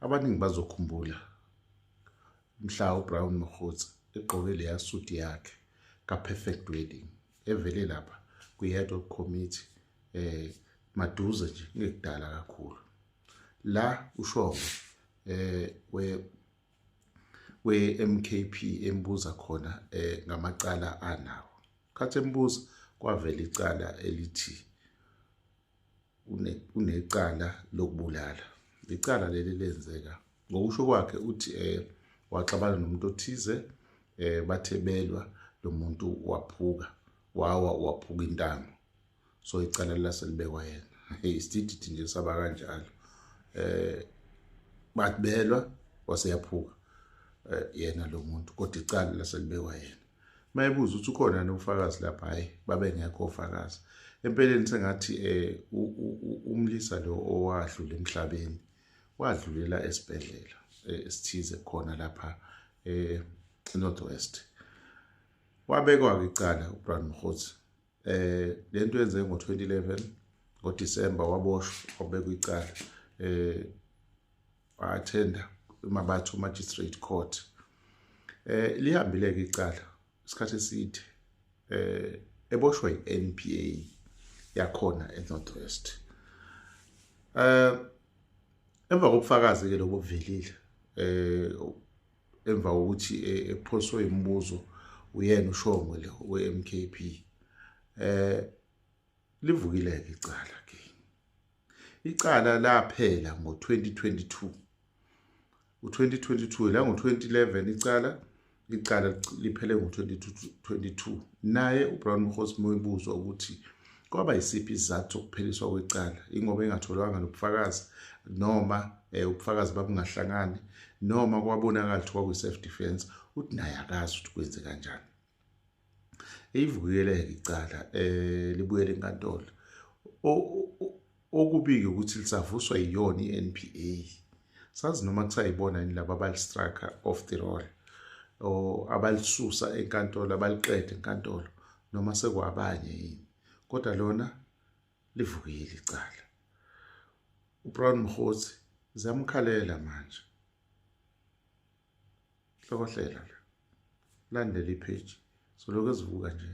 Abaningi bazokhumbula mhla uBrown Mogotsi egqoke leya suit yakhe ka-Perfect Wedding evele lapha kwi-head of committee maduze nje kungekudala kakhulu. La uShongwe we we-MKP embuza khona ngamacala anawo. Khathi embuza kwavela icala elithi unecala lokubulala. Icala leli lenzeka ngokusho kwakhe uthi waxabana nomuntu othize bathe belwa lo muntu waphuka wawa waphuka intamo, so icala laselibekwa yena. Isidididi nje saba kanjalo, bathi belwa waseyaphuka yena lo muntu, kodwa icala laselibekwa yena. Mayebuza ukuthi ukhona nobufakazi lapha, hayi, babengekho ofakazi. Empeleni sengathi umlisa lo owadlula emhlabeni wadlulela esibhedlela esithize khona lapha North West. Wabekwa-ke icala uBrown Mogotsi. Lento yenzeke ngo-2011 ngoDisemba, waboshwa, wabekwa icala, wa-attenda eMabatho Magistrate Court. Lihambile-ke icala isikhathi eside, eboshwa i-NPA yakhona eNorth West. Emva kobufakazi ke lobo buvelile, emva kokuthi ephoswe imibuzo uyena uShongwe lo we-MKP, livukile-ke icala ke. Icala laphela ngo-2022, u-2022 la, ngo-2011 icala liphele ngo-2022. Naye uBrown Mogotsi mebuzwa ukuthi kwaba yisiphi isizathu sokupheliswa kwecala, ingoba engatholwanga nobufakazi noma ubufakazi babungahlangani noma kwabonakala ukuthi kwakuyi-self defense, uthi naye akazi ukuthi kwenze kanjani. Ivukile-ke icala, libuyele enkantolo. Okubi-ke ukuthi lisavuswa yiyona i-NPA. Sazi noma kusayibona yini laba abali-strike off the roll or abalisusa enkantolo, abaliqeda enkantolo, noma sekwabanye yini, kodwa lona livukile icala. UBrown Mogotsi ziyamkhalela manje. Hlokohlela la, landela i-page, soloko ezivuka nje.